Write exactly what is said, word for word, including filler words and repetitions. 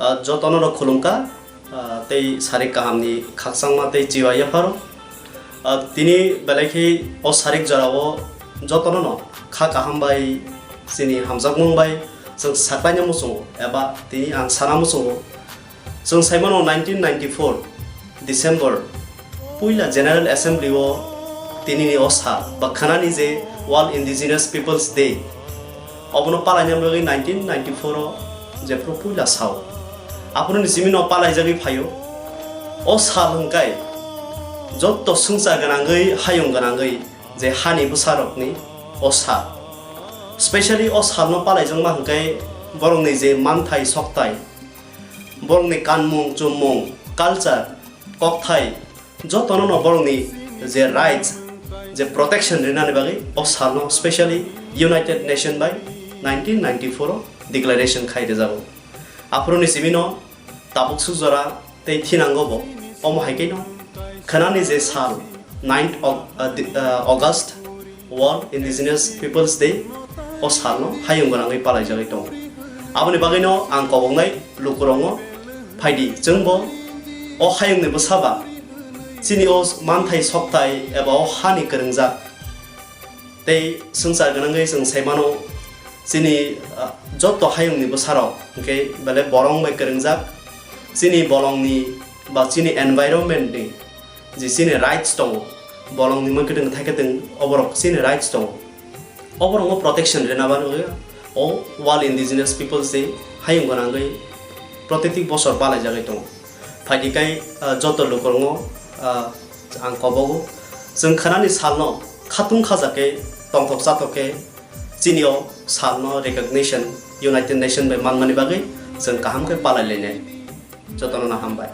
Ah, jotono rok khulumkha, ah, tei sarik kahamni khakchangma tei chibai yapharo. Ah, tini belai khe o sarik jorao jotono no kha kaham bai chini hamjakmung bai chwng saklaina muchungo eba tini ang sana muchungo. Chwng saimano nineteen ninety-four December puila General Assembly o tinini o sal ba khwnani je World Indigenous Peoples Day, obono palaina bagwi nineteen ninety-four o jephru puila sao. Aphuruni simino palaijagwi phaio. O sal hwnkhe jotto swngchar gwnangwi, hayung gwnangwi je hani bwsarokni o sal. Specially o salno palaijakma hwnkhe borokni je manthai sokthai, borokni kanmung, chummung, culture, kokthai, jotono no borokni je rights, je protection rinani bagwi o salno specially United Nation bai nineteen ninety-four o declaration khai rwjago. Aphuruni simino tabuk suk jora tei thinango bo. Omo hai khe no khwnani je sal ninth Au-, uh, di-, uh, August, World Indigenous Peoples Day, o salno hayung gwnangwi palaijagwi tongo. Aboni bagwino ang koboknai lukurokno, phaidi chwngbo o hayungni bwsaba chini o manthai sokthai eba o hani kwrwngjak tei swngchar gwnangwi chwng saimano chini, ah, joto hayungni bwsarok hwnkhe belai borong bai kwrwngjak, chini bolongni ba chini environment ni je chini rights tongo, bolongni mui kwtwng thai kwtwng oborok chini rights tongo. Oborokno protection rina bagwi o World Indigenous Peoples Day hayung gwnangwi protetik bosor palaijagwi tongo. Phaidi kai, ah, joto lukurokno, ah, ang kobogo, chwng khwnani salno khatung khaja khe tongthok chathok khe chini o salno recognition United Nation bai manmani bagwi chwng kaham khe palai lainai. Jotono no hambai.